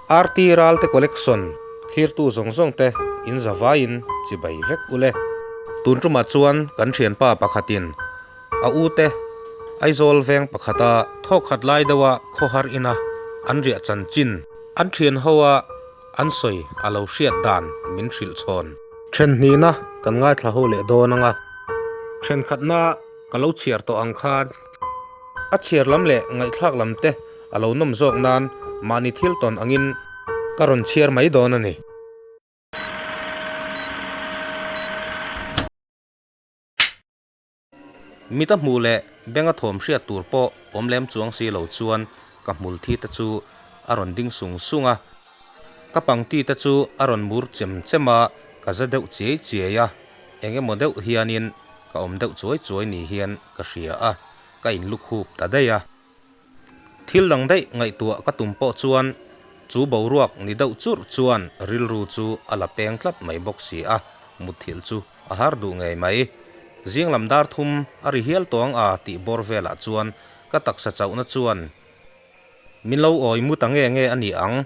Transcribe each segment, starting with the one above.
RT Ralte Collection thlirtu zawng zawng te in zavaiin chibai vek ule. Tun tumah chuan kan thianpa pakhatin a u te Aizawl veng pakhata thawk khat lai deuha khawhar ina an riah chanchin an thian ho a an sawi a lo hriat dan min hrilh chhawn. Then hnihna kan ngaithla ho leh dawn anga thenkhatna ka lo chhiar tawh ang khan a chhiar lam leh ngaihthlak lam te a lo nawm zawk nan mahni thil tawn angin ka rawn chhiar mai dawn a ni. Mit a hmuh leh benga thawm hriat tur pawh awm lem chuang si lo chuan ka hmul thi te chu a rawn ding sung sung a, ka pangti te chu a rawn mur chem chem a, ka za deuh chiai chiai a, eng emaw deuh hianin ka awm deuh chuai chuai ni hian ka hria a, ka inlukhup ta daih a. Thil dang daih ngaihtuah ka tum pawh chuan chu boruak ni deuh churh chuan rilru chu a la peng tlat mai bawk si a, mutthilh chu a har duh ngei mai. Zing lam dar thum a ri hial tawng a tih bawr velah chuan ka taksa chauhna chuan min lo awi mu ta nge nge a ni ang.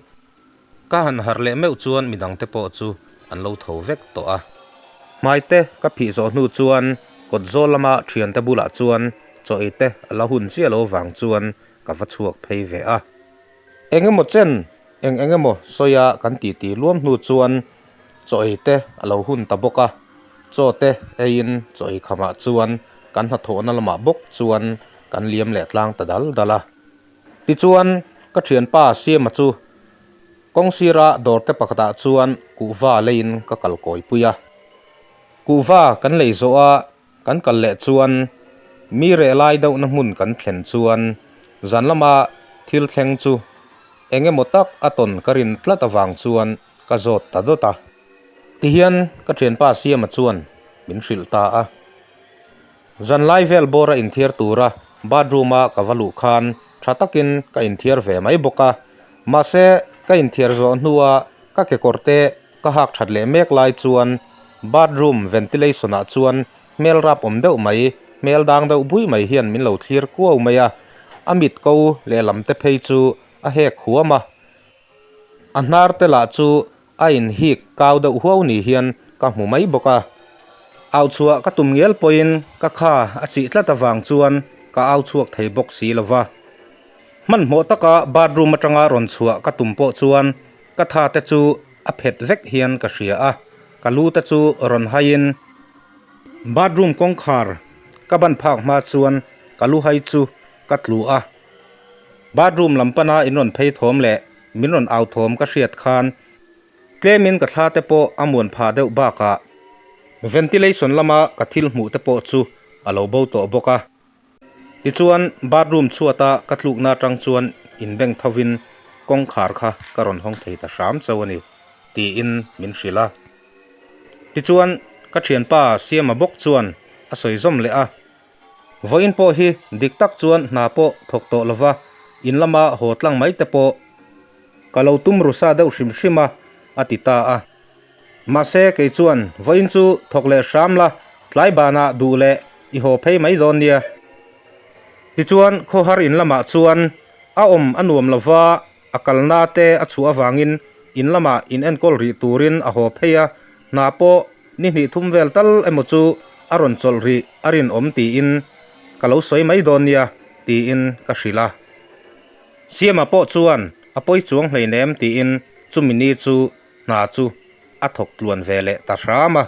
Ka han harh leh meuh chuan midangte pawh chu an lo tho vek tawh a. Hmaite ka phih zawh hnu chuan kawt zawl lama thiante bulah chuan chaw ei te a la hun chiah lo vang chuan ka va chhuak phei ve a. Eng emaw chen eng eng emaw sawia kan titi luam hnu chuan chaw ei te a lo hun ta bawk a, chaw te eiin chaw ei khamah chuan kan hnathawhna lamah bawk chuan kan liam leh tlang ta dal dal a. Tichuan, ka thianpa Siama chu kawng sira dawrte pakhatah chuan kuhva leiin ka kal kawipui a. Kuhva kan lei zawh a, kan kal leh chuan mi reh lai deuhna hmun kan thlen chuan zan lama thil thleng chu eng emaw tak a tawn ka rin tlat avang chuan ka zawt ta dawt a. Tihian ka thianpa Siama chuan min hrilh ta a. Zanlai vel bawra inthiar tura bathroom-a ka va luh khan tha takin ka inthiar ve mai bawk a, mahse ka inthiar zawh hnua ka kekawr te ka hak that leh mek lai chuan bathroom ventilation-ah chuan hmel rap awm deuh mai, hmel dang deuh bui mai hian min lo thlir kuau mai a, a mit ko lehlam te phei chu a hek huam a, a hnar te lah chu A inhik kau deuh huau ni hian ka hmu mai bawk a. Au chhuah ka tum ngial pawhin ka kha a chih tlat avang chuan ka au chhuak thei bawk si lo va. Hmanhmawh taka bathroom atanga rawn chhuah ka tum pawh chuan ka tha te chu a phet vek hian ka hria a, ka lu te chu rawn haiin bathroom kawngkhar ka ban phak hma chuan ka lu hai chu ka tlu a. Bathroom lam pana in rawn phei thawm leh Min rawn au thawm ka hriat khan tlemin ka thla te pawh a muan phah deuh bakah ventilation lama ka thil hmuh te pawh chu a lo bo tawh bawk a. Tichuan bathroom chhuata ka tlukna atang chuan inbeng thovin kawngkhar kha ka rawn hawng thei ta hram chauh a ni tiin min hrilh a. Tichuan ka thianpa Siama bawk chuan a sawi zawm leh a. Vawiin pawh hi dik tak chuan hna pawh thawk tawh lova in lama haw tlang mai te pawh ka lo tum ru sa deuh hrim hrim a, a ti ta a. Mahse kei chuan vawiin chu thawk leh hram la, tlai banah duh leh i haw phei mai dawn nia. Tichuan khawhar in lamah chuan a awm a nuam lova a kalna te a chhuah avangin in lamah in enkawl rih turin a haw phei a, hna pawh ni hnih thum vel tal emaw chu a rawn chawlh rih a rinawm tiin ka lo sawi mai dawn nia tiin ka hrilh a. Siama pawh chuan a pawi chuang hleinem tiin chumi ni chu hna chu a thawk tluan ve leh ta hram a.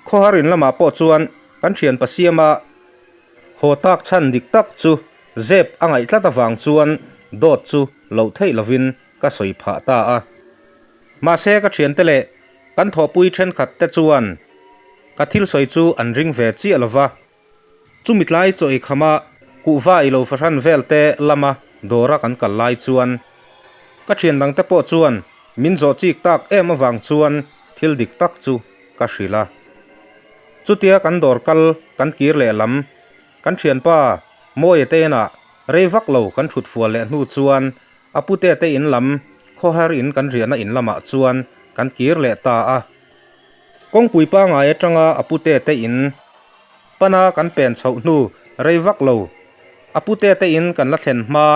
Khawhar in lamah pawh chuan kan thianpa Siama haw tak chhan dik tak chu Zep a ngaih tlat avang chuan dawt chu loh theih lovin ka sawi phah ta a. Mahse ka thiante leh kan thawhpui thenkhat te chuan ka thil sawi chu an ring ve chiah lova. Chumi tlai chaw ei khama kuhva i lo fahran vel te lama dawra kan kal lai chuan ka thian dang te pawh chuan min zawh chik tak em avang chuan thil dik tak chu ka hrilh a. Chutia kan dawr kal kan kir leh lam Kan thianpa Mawia te inah rei vak lo kan thut fual leh hnu chuan a pute te in lam khawhar in kan riahna in lamah chuan kan kir leh ta a. Kawngpui pangai atanga a pute te in pana kan pen chhoh hnu rei vak lo a pute te in kan la thlen hma.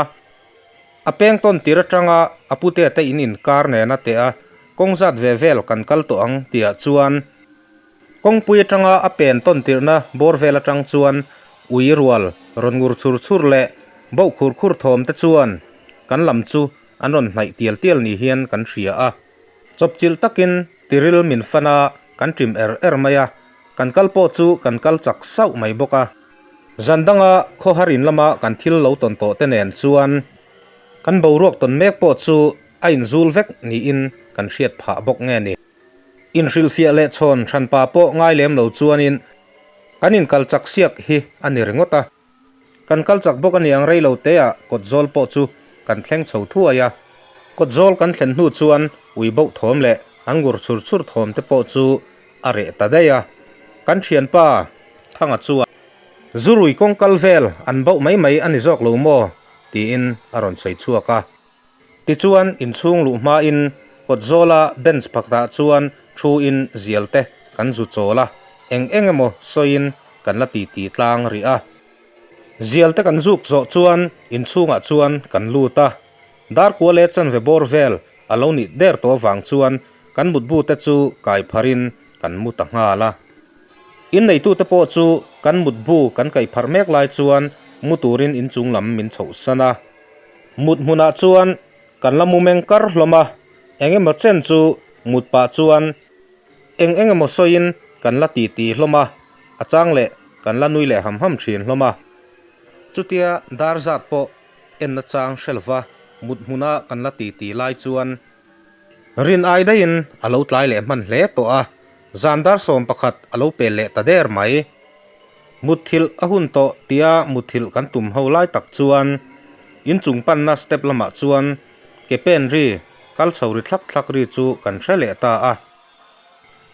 A peng tawn tir atanga a putea te in inkar nena teh a, kawng zat ve vel kan kal tawh ang tihah chuan kawngpui atanga a pen tawn tirhna bawr vel atang chuan ui rual rawn ngur chhur chhur leh boh khur khur thawm te chuan kan lam chu an rawn hnaih tial tial ni hian kan hria a. Chawpchilh takin tiril min fan a, kan ṭim er er mai a, kan kal pawh chu kan kal chak sauh mai bawk a. Zan danga khawhar in lama kan thil lo tawn tawh te nen chuan kan boruak tawn mek pawh chu a inzul vek niin kan hriat phah bawk nge ni. Inhrilhfiah leh chhawn hranpa pawh ngai lem lo chuanin kan inkal chak siak hi a ni ringawt a. Kan kal chak bawk a niang rei lo te ah kawt zawl pawh chu kan thleng chho thuai a. Kawt zawl kan thlen hnu chuan ui boh thawm leh an ngur chhur chhur thawm te pawh chu a reh ta daih a. Kan thianpa Thanga chuan Zurui kawng kal vel an boh mai mai a ni zawk lo maw? tiin a rawn sawi chhuak a. Tichuan inchhung luh hmain kawt zawla bench pakhatah chuan thu in zial te kan zu chawl a, eng eng emaw sawiin kan la titi tlang rih a. Zial te kan zuk zawh chuan inchhungah chuan kan lut a, darkua leh chanve bawr vel a lo nih der tawh avang chuan kan mutbu te chu kai pharin kan mu ta nghal a. Inneitute pawh chu kan mutbu kan kaih pharh mek lai chuan mu turin inchung lam min chhohsan a. Mut hmunah chuan kan la mu meng kar hlawm a, eng emaw chen chu mut pah chuan eng eng emaw sawiin kan la ti ti hlawm a, a chang leh kan la nui leh ham ham thin hlawm a. Chutia dar zat pawh enna chang hre lova mut hmuna kan la ti ti lai chuan rin ai daihin a lo tlai leh hman hle tawh a, zan dar 11 a lo pel leh ta der mai. Mutthilh a hun tawh tia mutthilh kan tum ho lai tak chuan inchung panna step lamah chuan ke pen ri kal chho ri thlak thlak ri chu kan hre leh ta a.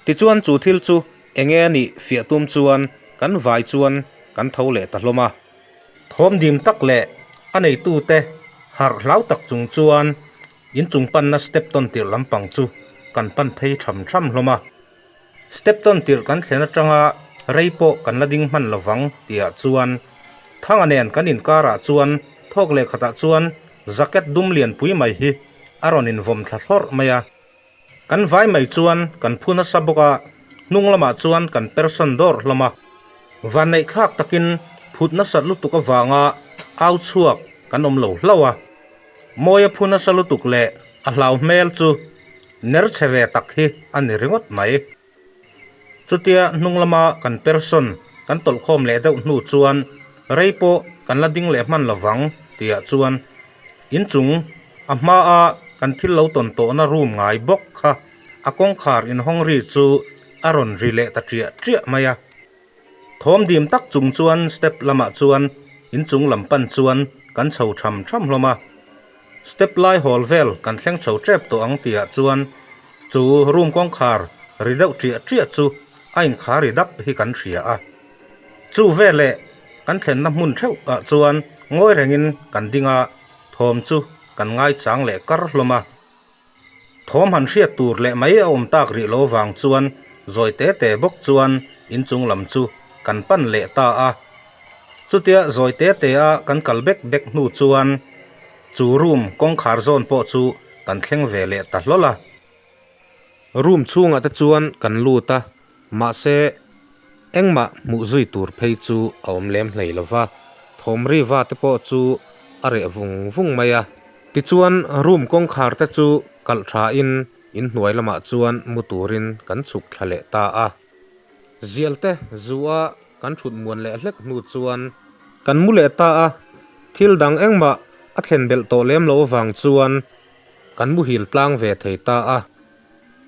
Tichuan chu thil chu enge a nih fiah tum chuan kan vai chuan kan tho leh ta hlawm a. Thawm dim tak leh a neitute harh hlau tak chung chuan inchung panna step tawn tirh lampang chu kan pan phei tham tham hlawm a. Step tawn tirh kan thlen atanga rei pawh kan la ding hman lovang tihah chuan Thanga nen kan inkarah chuan thawk leh khatah chuan jacket dum lianpui mai hi a rawn invawm thla thlawrh mai a. Kan vai mai chuan kan phu nasa bawk a, hnung lamah chuan kan person dawr hlawm a. Vanneih thlak takin phut nasat lutuk avanga au chhuak kan awm lo hlauh a. Mawia phu nasa lutuk leh a hlau hmel chu ner chhe ve tak hi a ni ringawt mai. Chutia hnung lama kan person kan tawlh khawm leh deuh hnu chuan rei pawh kan la ding leh hman lovang tihah chuan inchung a hmaa kan thil lo tawn tawhna room ngai bawk kha a kawngkhar inhawng ri chu a rawn ri leh ta ṭiah ṭiah mai a. Thawm dim tak chung chuan step lamah chuan inchung lam pan chuan kan chho tham tham hlawm a. Step lai hawl vel kan thleng chho tep tawh ang tihah chuan chu room kawngkhar ri deuh ṭiah ṭiah chu a inkhar ri dap hi kan hria a. Chu veleh kan thlenna hmun theuh ah chuan ngawi rengin kan ding a, thawm chu kan ngaichang leh kar hlawm a. Thawm han hriat tur leh mai a awm tak rih lo vang chuan zawi te te bawk chuan inchung lam chu kan pan leh ta a. Chutia zawi te te a kan kal bek bek hnu chuan chu room kawngkhar zawn pawh chu kan thleng ve leh ta hlawl a. Room chhungah te chuan kan lut a, mahse engmah hmuh zui tur phei chu a awm lem hlei lo va, thawm ri va te pawh chu a reh vung vung mai a. Tichuan room kawngkhar te chu kalh tha in inhnuai lamah chuan mu turin kan chhuk thla leh ta a. Zial te zu a kan thut muan leh hlek hnu chuan kan mu leh ta a, thil dang engmah a thlen belh tawh lem lo avang chuan kan muhil tlang ve thei ta a.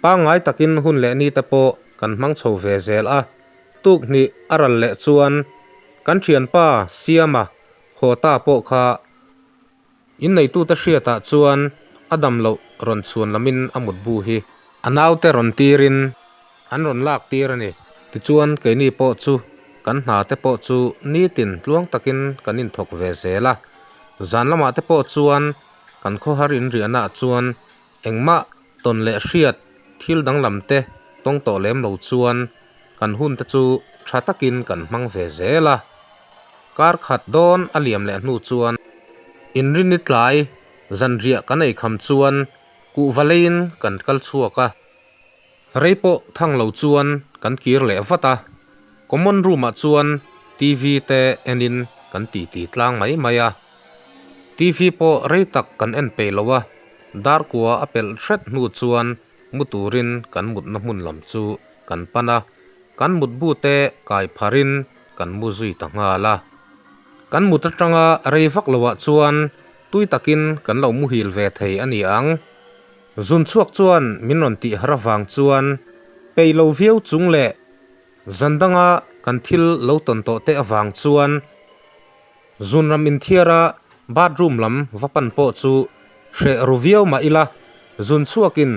Pangngai takin hun leh ni te pawh kan hmang chho ve zel a, tuk hnih a ral leh chuan kan thianpa Siama haw ta pawh kha Inneitute hriatah chuan a dam loh rawn chhuan lamin a mutbu hi a naute rawn tirin an rawn lak tir a ni. Tichuan keini pawh chu kan hna te pawh chu nitin tluang takin kan inthawk ve zel a, zan lamah te pawh chuan kan khawhar inriahnaah chuan engmah tawn leh hriat thil danglam te tawng tawh lem lo chuan kan hun te chu tha takin kan hmang ve zel a. Kar khat dawn a liam leh hnu chuan inrinni tlai Zanriah kan ei kham chuan kuhva leiin kan kal chhuak a. Rei pawh thang lo chuan kan kir leh vat a, common room ah chuan TV te en in kan titi tlang mai mai a. TV pawh rei tak kan en peih lo a, dar kua a pelh hret hnu chuan mu turin kan mutna hmun lam chu kan pan a, kan mutbu te kai pharin kan mu zui ta nghal a. Kan mut atanga rei vak loah chuan tui takin kan lo muhil ve thei a ni ang. Zun chhuak chuan min rawn tih har avang chuan peih lo viau chung leh zan danga kan thil lo tawn tawh te avang chuan zun ram inthiara bathroom lam va pan pawh chu hreh ru viau mah ila zun chhuakin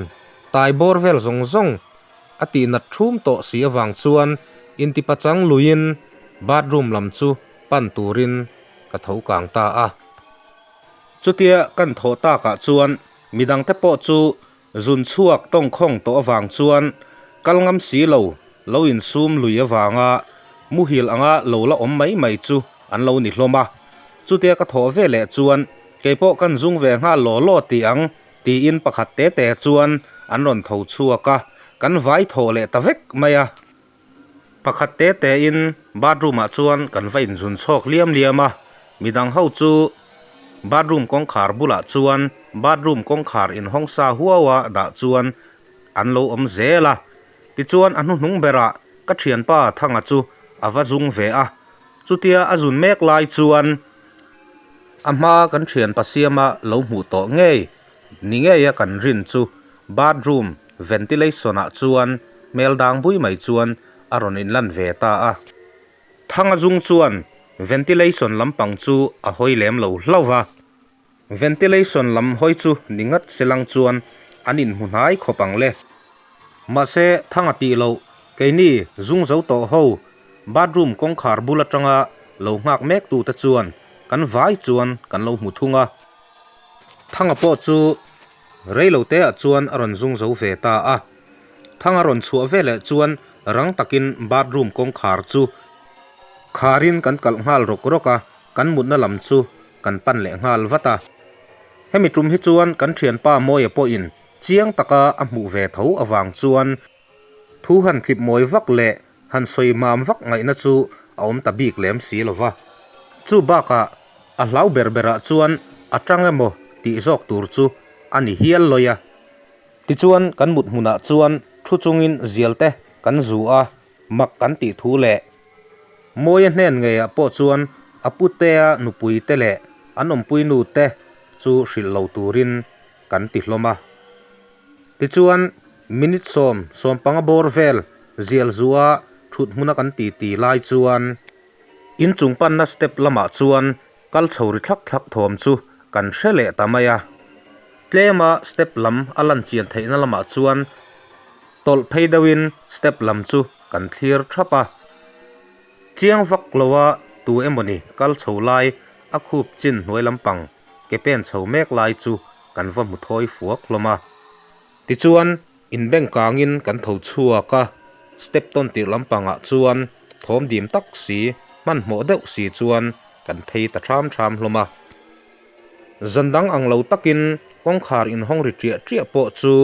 tai bawr vel zawng zawng a tih nat thum tawh si avang chuan intipachang luiin bathroom lam chu pan turin ka tho kang ta a. Chutia kan thawh takah chuan Midangte pawh chu zun chhuak tawngkhawng tawh avang chuan kal ngam si lo, lo insum lui avanga muhil anga lo la awm mai mai chu an lo ni hlawm a. Chutia ka thawh ve leh chuan keipawh kan zung ve nghal law law tih ang tiin pakhat te te chuan an rawn tho chhuak a, kan vai thawh leh ta vek mai a. Pakhat te te in bathroom ah chuan kan va inzun chhawk liam liam a, midang ho chu bathroom kawngkhar bulah chuan bathroom kawngkhar inhawng sa huau a dah chuan an lo awm zel a, tichuan a hnuhnung berah ka thianpa Thanga chu a va zung ve a, chutia a zun mek lai chuan a hma kan thianpa siama lo hmuh tawh ngei Ni ngeia kan rin chu bathroom ventilation ah chuan hmel dang bui mai chuan a rawn inlan ve ta a. Thanga zung chuan ventilation lampang chu a hawi lem lo hlauh va. Ventilation lam hawi chu ni ngat se lang chuan an inhmu hnai khawp ang le. Mahse Thanga tih loh keini zung zo tawh ho bathroom kawngkhar bul atanga lo nghak mek tute chuan kan vai chuan kan lo hmu thung a. Thanga pawh chu reilote ah chuan a rawn zung zo ve ta a, Thanga rawn chhuah veleh chuan rang takin bathroom kawngkhar chu kharin kan kalh nghal rawk rawk a, kan mutna lam chu kan pan leh nghal vat a. Hemi tum hi chuan kan thianpa Mawia pawhin chiang taka a hmuh ve tho avang chuan Thu han tlip mawi vak leh han sawi mam vak ngaihna chu a awm ta bik lem si lo va. Chu bakah a hlau ber berah chuan a tang emaw tih zawk tur chu a ni hial lawi a. Tichuan kan mut hmunah chuan thu chungin zial te kan zu a, mak kan tih thu leh Mawia hnen ngeiah pawh chuan a putea nupui te leh an awmpui nu te chu hrilh lo turin kan ti hlawm a. Tichuan, minute sawm, sawmpanga bawr vel zial zuha thut hmuna kan ti ti lai chuan inchung panna step lamah chuan kal chho ri thlak thlak thawm chu kan hre leh ta mai a. Tlema step lam a lan chian theihna lamah chuan tawlh phei deuhin step lam chu kan thlir thap a. Chiang vak loa tu emawni kal chho lai a khup chin hnuai lampang ke pen chho mek lai chu kan va hmu thawi fuak hlawm a. Tichuan, inbeng kangin kan tho chhuak a, step tawn tirh lampangah chuan thawm dim tak si, hmanhmawh deuh si chuan kan phei ta ṭham ṭham hlawm a. Zan dang ang lo takin kawngkhar inhawng ri ṭiah ṭiah pawh chu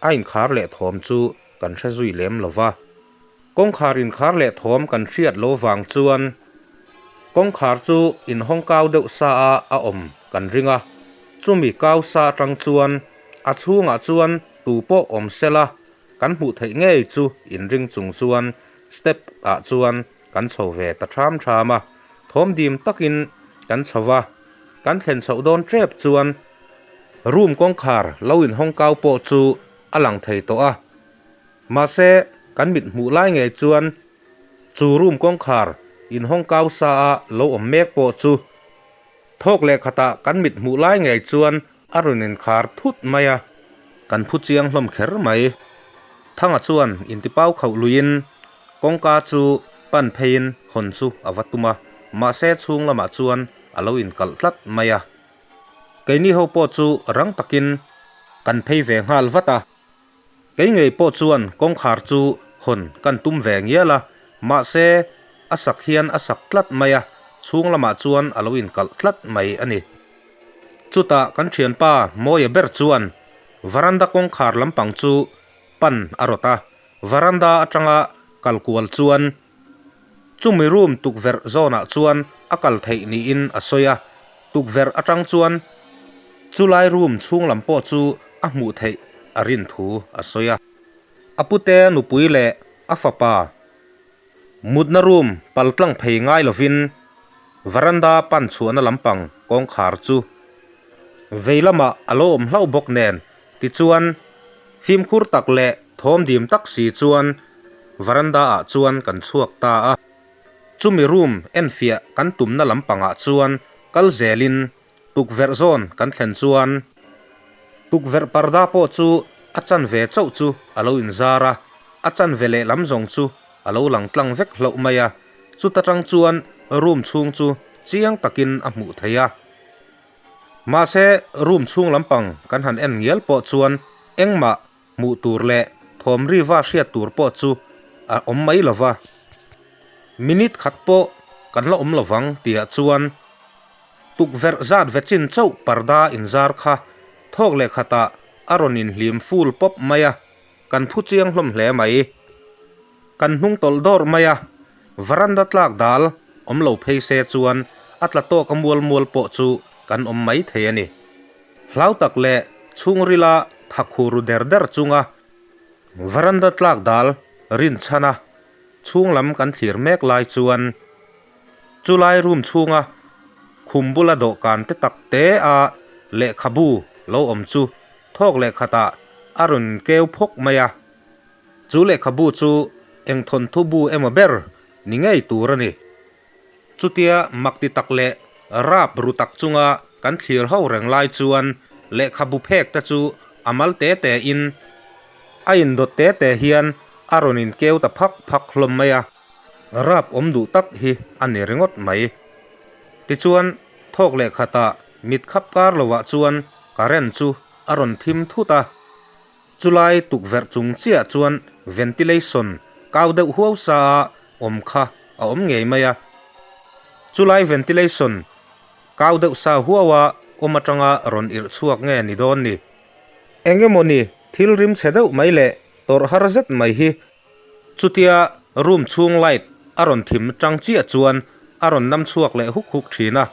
a inkhar leh thawm chu kan hre zui lem lo va. Kawngkhar inkhar leh thawm kan hriat lo vang chuan kawngkhar chu inhawng kau deuh sa a a awm kan ring a, chumi kau sa atang chuan a chhungah chuan tu pawh awm sela kan hmuh theih ngei chu inring chung chuan step ah chuan kan chho ve ta ṭham ṭham a, thawm dim takin kan chho va, kan thlen chhoh dawn ṭep chuan room kawngkhar lo inhawng kau pawh chu a lang thei tawh a. Mahse, kan mit hmuh lai ngei chuan chu room kawngkhar inhawng kau sa a lo awm mek pawh chu thawk leh khatah kan mit hmuh lai ngei chuan a rawn inkhar thut mai a. Kan phu chiang hlawm kher mai. Thanga chuan intipau khauh luiin kawngka chu pan pheiin hawn chu a va tum a, mahse chhung lamah chuan a lo inkalh tlat mai a. Keini ho pawh chu rang takin kan phei ve nghal vat a. Kei ngei pawh chuan kawngkhar chu hawn kan tum ve ngial a, mahse a sak hian a sak tlat mai a, chhung lamah chuan a lo inkalh tlat mai a ni. Chutah kan thianpa Mawia ber chuan varanda kawngkhar lampang chu pan a rawt a, varanda atanga kal kual chuan chumi room tukverh zawnah chuan a kal theih niin a sawi a, tukverh atang chuan chulai room chhung lam pawh chu a hmuh theih a rin thu a sawi a. A pute nupui leh a fapa Mutna room pal tlang phei ngai lovin varanda pan chhuahna lampang kawngkhar chu vei lamah a lo awm hlauh bawk nen tichuan fimkhur tak leh thawm dim tak si chuan varanda ah chuan kan chhuak ta a. Chumi room enfiah kan tumna lampangah chuan kal zelin Tukverh zawn kan thlen chuan tukverh parda pawh chu a chanve chauh chu a lo inzar a, a chanve lehlam zawng chu a lo lang tlang vek hlauh mai a, chuta tang chuan room chhung chu chiang takin a hmuh theih a. Mahse room chhung lampang kan han en ngial pawh chuan engmah hmuh tur leh thawm riva hriat tur pawh chu a awm mai lo va. Minute khat pawh kan la awm lo vang tihah chuan tukverh zat ve chin chauh parda inzar kha thawk leh khatah a rawn inhlim full pawp mai a, kan phu chiang hlawm hle mai. Kan hnung tawlh dawrh mai a, varanda tlak dal awm lo phei se chuan a tla tawk a mual mual pawh chu kan awm mai thei a ni. Hlau tak leh chhungrila thakhur ru der der chunga varanda tlak dal rinchhana chhung lam kan thlir mek lai chuan chulai room chhunga khum bula dawhkan te tak te a lehkhabu lo awm chu thawk leh khatah a rawn keu phawk mai a. Chu lehkhabu chu eng thawnthu bu emaw ber ni ngei tur a ni. Chutia mak ti tak leh rap ru tak chunga kan thlir ho reng lai chuan lehkhabu phek te chu a mal te te in a indawt te te hian a rawn inkeu ta phak phak hlawm mai a, rap awm duh tak hi a ni ringawt mai. Tichuan thawk leh khatah mit khap kar lovah chuan current chu a rawn thim thut a. Chulai tukverh chung chiah chuan ventilation kau deuh huau sa a awm kha a awm ngei mai a. Chulai ventilation kau deuh sa huau a awm atanga rawn irh chhuak nge ni dawn ni? Eng emaw ni thil rim chhe deuh mai leh tawrh har zet mai hi. Chutia room chhung light a rawn thim tang chiah chuan a rawn nam chhuak leh huk huk thin a.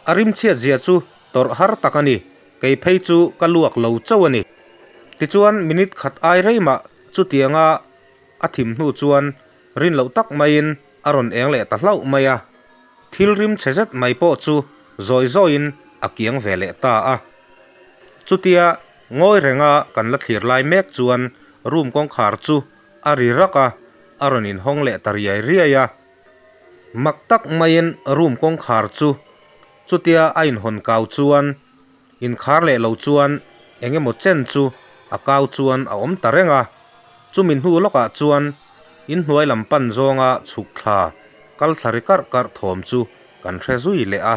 A rim chhiat zia chu tawrh har tak a ni. Kei phei chu ka luak lo chauh a ni. Tichuan minute khat ai rei mah chutianga a thim hnu chuan rin loh tak maiin a rawn eng leh ta hlauh mai a. Thil rim chhe zet mai pawh chu zawi zawiin a kiang ve leh ta a. Chutia ngawi renga kan la thlir lai mek chuan room kawngkhar chu a ri rak a, a rawn inhawng leh ta riai riai a. Mak tak maiin room kawngkhar chu Chutia a inhawn kau chuan inkhar leh lo chuan eng emaw chen chu a kau chuan a awm ta reng a. Chumi hnu lawkah chuan inhnuai lam pan zawnga chhuk thla kal thla ri karh karh thawm chu kan hre zui leh a.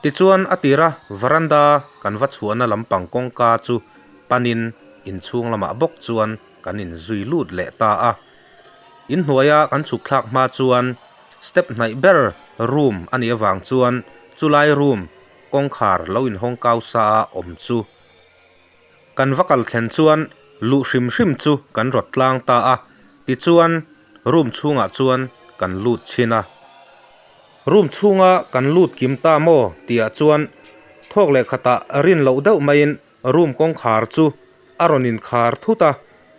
Tichuan a tira varanda kan va chhuahna lampang kawngka chu panin inchhung lamah bawk chuan kan inzui lut leh ta a. Inhnuaia kan chhuk thlak hma chuan step hnaih ber room a nih avang chuan chulai room kawngkhar lo inhawng kau sa a awm chu kan va kal thlen chuan luh hrim hrim chu kan rawt tlang ta a, tichuan room chhungah chuan kan lut chhin a. Room chhunga kan lut kim ta maw tihah chuan thawk leh khatah rin loh deuh maiin Room kawngkhar chu a rawn inkhar thut a,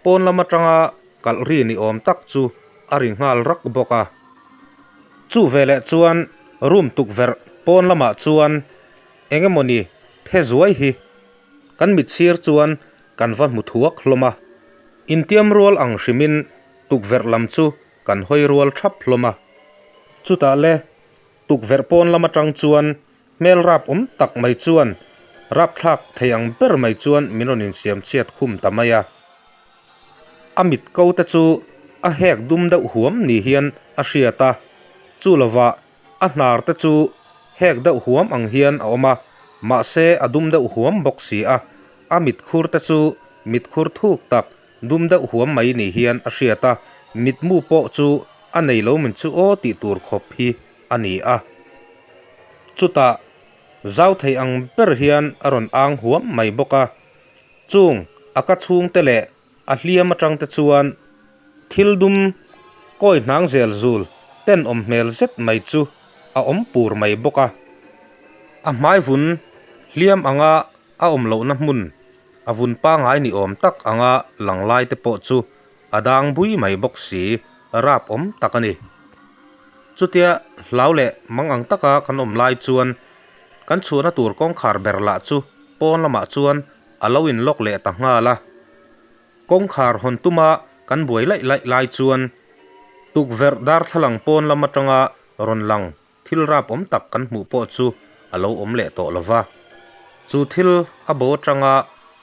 pawn lam atanga kalh ri ni awm tak chu a ri nghal rak bawk a. Chu veleh chuan room tukverh pawn lamah chuan eng emawni phe zuai hi kan mit sir chuan kan va hmu thuak hlawm a. Intiam rual ang hrimin tukverh lam chu kan hawi rual thap hlawm a. Chutah le tukverh pawn lam atang chuan Hmel rap awm tak mai chuan rapthlak thei ang ber mai chuan min rawn insiam chhiat khum ta mai a. A mit ko te chu a hek dum deuh huam ni hian a hriat a, chu lovah a hnar te chu hek deuh huam ang hian a awm a, mahse a dum deuh huam bawk si a, a mit khur te chu mit khur thuk tak dum deuh huam mai ni hian a hriat a, mitmu pawh chu a nei lo min chu aw tih tur khawp hi a ni a. Chutah zau thei ang ber hian a rawn ang huam mai bawk a. Chung a ka chhungte leh a hliam atang te chuan thil dum kawi hnang zel zul tenawm hmel zet mai chu a awm pur mai bawk a. A hmai vun hliam anga a awm lohna hmun a vun pangai ni awm tak anga lang lai te pawh chu a dang bui mai bawk si, rap awm tak a ni. Chutia hlau leh mang ang taka kan awm lai chuan kan chhuahna tur kawngkhar ber lah chu pawn lamah chuan a lo in lock leh ta nghal a. Kawngkhar hawn tuma kan buai laih laih lai chuan tukverh darthlalang pawn lam atanga rawn lang thil rap awm tak kan hmuh pawh chu a lo awm leh tawh lo va. Chu thil a bo atanga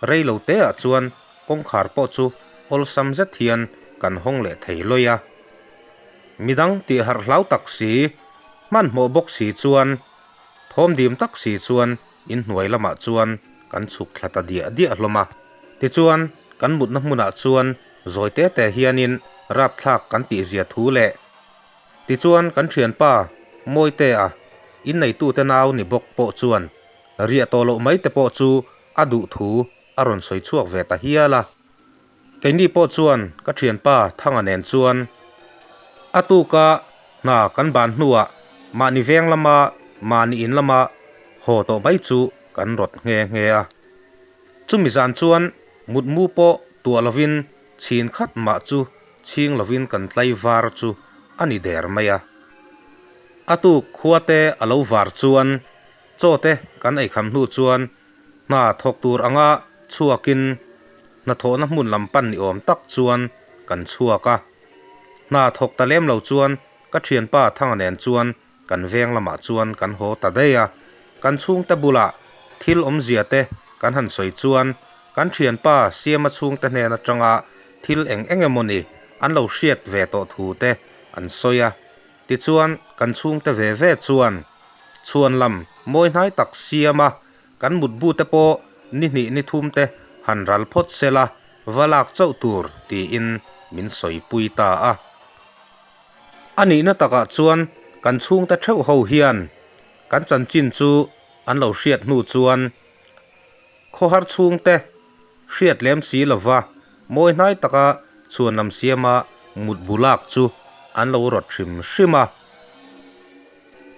rei lo te ah chuan kawngkhar pawh chu awlsam zet hian kan hawng leh thei lawi a. Midang tih harh hlau tak si, hmanhmawh bawk si chuan thawm dim tak si chuan inhnuai lamah chuan kan chhuk thla ta diah diah hlawm a. Tichuan kan mutna hmunah chuan zawi te te hianin rapthlak kan tihzia thu leh Tichuan kan thianpa Mawitea inneitute nau ni bawk pawh chuan riah tawh loh mai te pawh chu a duh thu a rawn sawi chhuak ve ta hial a. Keini pawh chuan ka thianpa Thanga nen chuan a tuka hna kan ban hnuah mahni veng lama mahni in lama haw tawh mai chu kan rawt nghe nghe a. Chumi zan chuan mutmu pawh tuah lovin Chhin khat mah chu chhing lovin kan tlai var chu a ni der mai a. A tuk khua te a lo var chuan chaw te kan ei kham hnu chuan hna thawk tur anga chhuakin hnathawhna hmun lam pan ni awm tak chuan kan chhuak a. Hna thawk ta lem lo chuan ka thianpa Thanga nen chuan Kan veng lamah chuan kan haw ta daih a, kan chhungte bulah thil awmzia te kan han sawi chuan kan thianpa Siama chhungte hnen atanga thil eng eng emawni an lo hriat ve tawh thu te an sawi a. Tichuan kan chhungte ve ve chuan chhuan lam mawi hnai tak siama kan mutbu te pawh ni hnih ni thum te han ral phawt sela va lak chauh tur tiin min sawipui ta a. A nihna takah chuan kan chhungte theuh ho hian kan chanchin chu an lo hriat hnu chuan khawhar chhungte hriat lem si lova mawi hnai taka chhuan lam siama mutbu lak chu an lo rawt hrim hrim a.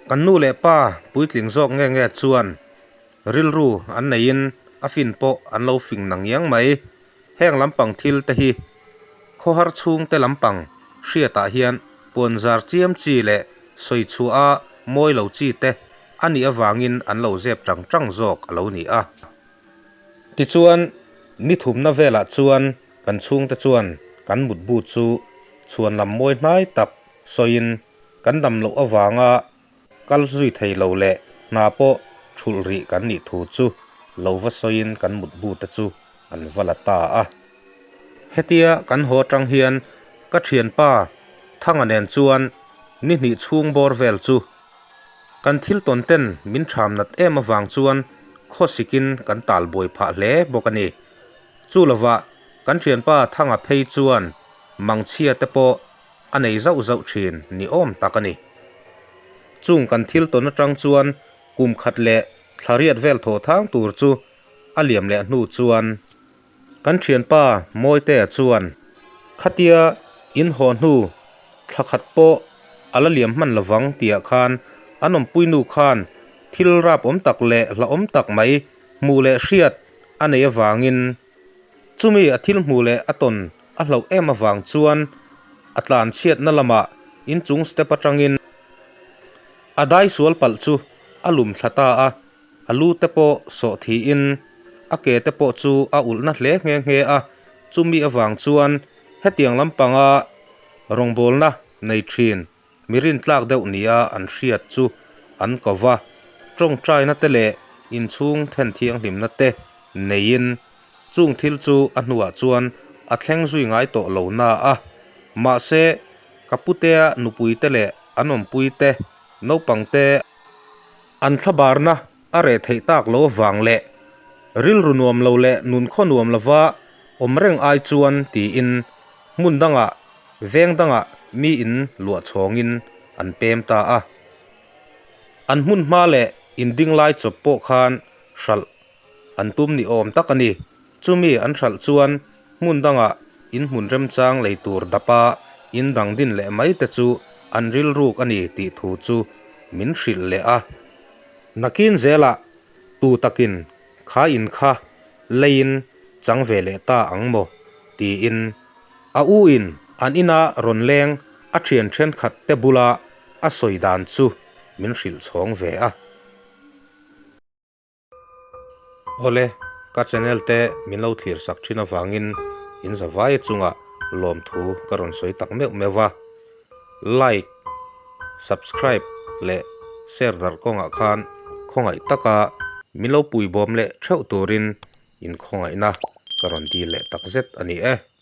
Kan nu leh pa puitling zawk nge nge chuan rilru an neiin a fin pawh an lo fing na ngiang mai. Heng lampang thil te hi khawhar chhungte lampang hriatah hian puanzar chiam chi leh sawi chhuah a mawi lo chi te a nih avangin an lo zep tang tang zawk a lo ni a. Tichuan, ni thumna velah chuan kan chhungte chuan kan mutbu chu chhuan lam mawi hnai tak sawiin kan dam loh avanga Kal zui thei lo leh hna pawh thulh rih kan nih thu chu lo va sawiin kan mutbu te chu an va la ta a. Hetia kan haw atang hian ka thianpa Thanga nen chuan ni hnih chhung bawr vel chu kan thil tawn ten min tham nat em avang chuan khawsikin kan tal buai phah hle bawk a ni. Chu lovah kan thianpa Thanga phei chuan mangchhia te pawh a nei zauh zauh thin ni awm tak a ni. Chung kan thil tawn atang chuan kum khat leh thla riat vel thaw thang tur chu a liam leh hnu chuan kan thianpa Mawitea chuan khatia in haw hnu thla khat pawh a la liam hman lovang tihah khan an awmpui nu khan thil rap awm tak leh hlauhawm tak mai hmuh leh hriat a nei avangin Chumi a thil hmuh leh a tawn a hlauh em avang chuan a tlan chhiatna lamah inchung step atangin a dai sual palh chu a lum thla ta a, a lu te pawh sawh thiin a ke te pawh chu a ulhna hle nghe nghe a, chumi avang chuan hetiang lampanga rawngbawlna nei thin Mi rintlak deuh nia an hriat chu an ko va, tawngtaina te leh inchhung then thianghlimna te neiin chung thil chu a hnuah chuan a thleng zui ngai tawh lo na a. Mahse, ka putea nupui te leh an awmpui te, naupang te an thlabarna a reh theih tak lo avang leh rilru nuam lo leh nunkhaw nuam lova awm reng ai chuan tiin hmun dangah veng dangah mi in luah chhawngin an pem ta a. An hmun hma leh In ding lai chawp pawh khan hralh an tum ni awm tak a ni. Chumi an hralh chuan hmun dangah in hmun remchang lei tur dapa in dang din leh mai te chu an rilruk a ni tih thu chu min hrilh leh a. Nakin zelah tu takin kha in kha leiin chang ve leh ta ang maw? tiin a u in an ina rawn leng a thian thenkhat te bula a sawi dan chu min hrilh chhawng ve a. Awle, ka channel te min lo thlir sak thin avangin in zavaia chungah lawmthu ka rawn sawi tak meuh meuh va. Like, subscribe leh share darh kawngah khan khawngaih taka min lo puibawm leh theuh turin in khawngaihna ka rawn dil leh takzet a ni e.